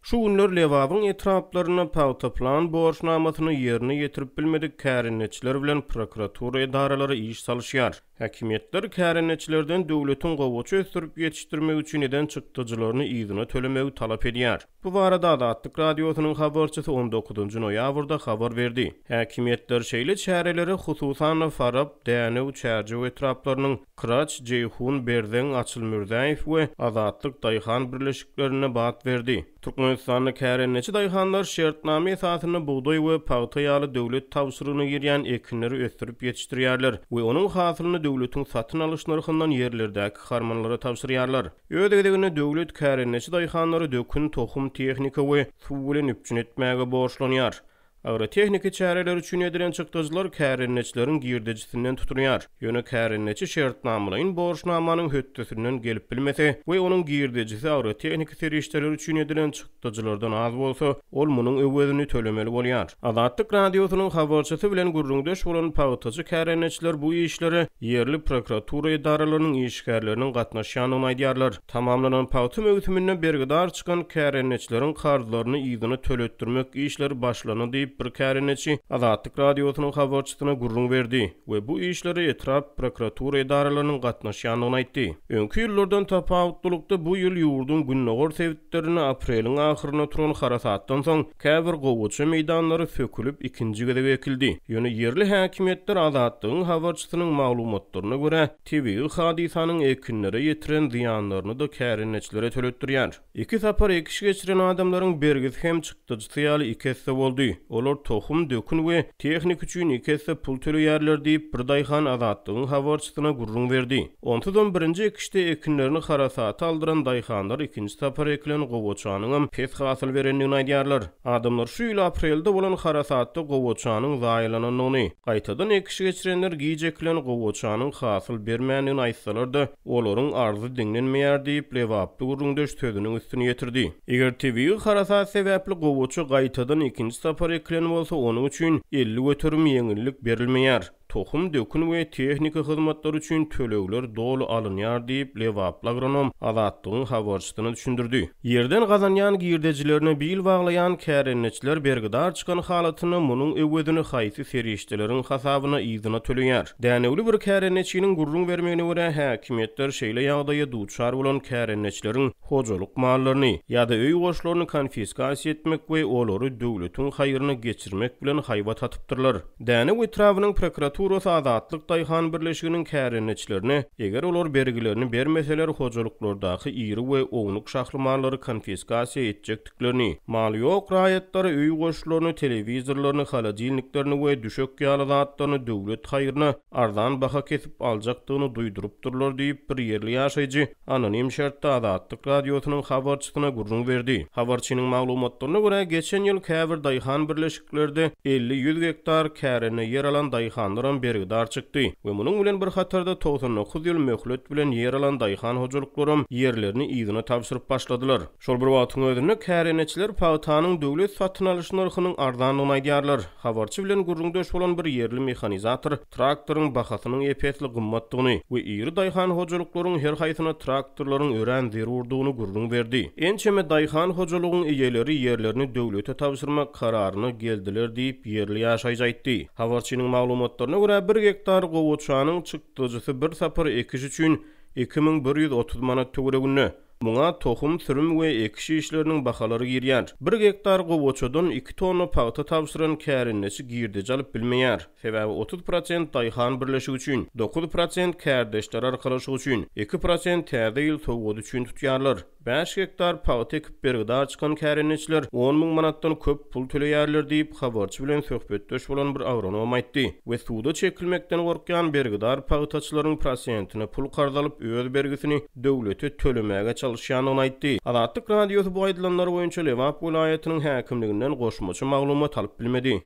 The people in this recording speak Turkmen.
Şu günler Lebabyň etraplarynda pagta plan borçnamasyny ýerine ýetirip bilmedik kärendeçiler bilen prokuratura edaralary iş salyşýar. Häkimiýetler kärendeçilerden döwletiň gowaça ösdürip ýetişdirmek üçin eden çykdajylaryny yzyna tölemegi talap edýär. Bu barada Azatlyk Radiosynyň habarçysy on dokuzynjy noýabrda habar berdi. Häkimiýetler şeýle çärelere hususan-da Farap, Dänew, Çärjew etraplarynyň Kyraç, Jeýhun, Berzeň, Açyl Mürzäýew we Azatlyk daýhan birleşiklerine bat berdi. Türkmenistanda kärendeçi daýhanlar şertnama esasynda bugdaý we pagta ýaly döwlet tabşyrygyna girýän ekinleri ösdürip ýetişdirýärler we onuň hasylyny döwletiň satyn alyş nyrhyndan ýerlerdäki harmanlara tabşyrýarlar. Öz gezeginde döwlet kärendeçi daýhanlary dökün, tohum, tehnika we suw bilen üpjün etmäge borçlanýar. Agrotehniki çäreler üçin edilen çykdajylar kärendeçileriň girdejisinden tutulýar. Ýöne kärendeçi şertnamalaýyn borçnamanyň hötdesinden gelip bilmese we onuň girdejisi agrotehniki serişdeler üçin edilen çykdajylardan az bolsa, ol munuň öwezini tölemeli bolýar. Azatlyk Radiosynyň habarçysy bilen gürrüňdeş bolan pagtaçy kärendeçiler bu işlere ýerli prokuratura edaralarynyň işgärleriniň gatnaşýandygyny aýdýarlar. Tamamlanan pagta möwsüminde bergidar çykan kärendeçileriň karzlaryny yzyna töletdirmek işleri başlandy diýip, bir kärendeçi Azatlyk Radiosynyň habarçysyna gürrüň berdi we bu işlere etrap prokuratura edaralarynyň gatnaşýandygyny aýtdy. Öňki ýyllardan tapawutlylykda, bu ýyl ýurduň gündogar sebitlerinde apreliň ahyrynda turan harasatdan soň, käbir gowaça meýdanlary sökülip, ikinji gezek ekildi. Ýöne ýerli häkimiýetler Azatlygyň habarçysynyň maglumatlaryna görä, Tebigy hadysanyň ekinlere ýetiren zyýanlaryny-da kärendeçilere töletdirýär. Iki sapar ekiş geçiren adamlaryň bergisi hem çykdajysy ýaly iki esse boldy. Olar tohum, dökün we tehnika üçin iki esse pul töleýärler diýip, bir daýhan Azatlygyň habarçysyna gürrüň berdi. Onsuzam birinji ekişde ekinlerini harasata aldyran daýhanlar ikinji sapar ekilen gowaçanyňam pes hasyl berendigini aýdýarlar. Adamlar şu ýyl aprelde bolan harasatda gowaçanyň zaýalanandygyny, gaýtadan ekiş geçirenler giç ekilen gowaçanyň hasyl bermändigini aýtsalar-da, olaryň arzy diňlenmeýär diýip, lebaply gürrüňdeş sözüniň üstüni ýetirdi. Eger tebigy harasat sebäpli gowaça gaýtadan ikinji sapar ekilen bolsa, onuň üçin 50% ýeňillik berilmeýär. Tohum, dökün we tehniki hyzmatlar üçin tölegler doly alynýar diýip, lebaply agronom Azatlygyň habarçysyna düşündirdi. Ýerden gazanýan girdejilerine bil baglaýan kärendeçiler bergidar çykan halatynda munuň öwezini haýsy serişdeleriň hasabyna yzyna töleýär? Dänewli bir kärendeçiniň gürrüň bermegine görä, häkimiýetler şeýle ýagdaýa duçar bolan kärendeçileriň hojalyk mallaryny ýa-da öý goşlaryny konfiskasiýa etmek we olary döwletiň haýryna geçirmek bilen haýbat atypdyrlar. Dänew etrabynyň prokuraturasy Azatlyk daýhan birleşiginiň kärendeçilerine, eger olar bergilerini bermeseler, hojalyklardaky iri we ownuk şahly mallary konfiskasiýa etjekdiklerini, maly ýok raýatlara öý goşlaryny, telewizorlaryny, holodilniklerini we düşek ýaly zatlaryny döwlet haýryna arzan baha kesip aljakdygyny duýdurypdyrlar diýip, bir ýerli ýaşaýjy anonim şertde Azatlyk Radiosynyň habarçysyna gürrüň berdi. Habarçynyň maglumatlaryna görä, geçen ýyl käbir daýhan birleşiklerde 50-ýüz gektar kärende ýer alan daýhanlaram bergidar çykdy we munuň bilen bir hatarda 99 ýyl möhlet bilen ýer alan daýhan hojalyklaram ýerlerini yzyna tabşyryp başladylar. Şol bir wagtyň özünde, kärendeçiler pagtanyň döwlet satyn alyş nyrhynyň arzandygyny aýdýarlar. Habarçy bilen gürrüňdeş bolan bir ýerli mehanizator traktoryň bahasynyň ep-esli gymmatdygyny we iri daýhan hojalyklaryň her haýsyna traktorlaryň örän zerurdygyny gürrüň berdi. Ençeme daýhan hojalygyň eýeleri ýerlerini döwlete tabşyrmak kararyna geldiler diýip, ýerli ýaşaýjy aýtdy. Habarçynyň maglumatlaryna görä, bir gektar gowaçanyň çykdajysy bir sapar ekiş üçin 2130 manat töwereginde. Muňa tohum, sürüm we ekiş işleriniň bahalary girýär. Bir gektar gowaçadan iki tonna pagta tabşyran kärendeçi girdeji alyp bilmeýär. Sebäbi 30% daýhan birleşigi üçin, 9% kärdeşler arkalaşygy üçin, 2% täze ýyl sowgady üçin tutýarlar. Bäş gektar pagta ekip bergidar çykan kärendeçiler on müň manatdan köp pul töleýärler diýip, habarçy bilen söhbetdeş bolan bir agronom aýtdy we suda çekilmekden gorkýan bergidar pagtaçylaryň prosentine pul karz alyp, öz bergisini döwlete tölemäge çalyşýandygyny aýtdy. Azatlyk Radiosy bu aýdylanlar boýunça Lebap welaýatynyň häkimliginden goşmaça maglumat alyp bilmedi.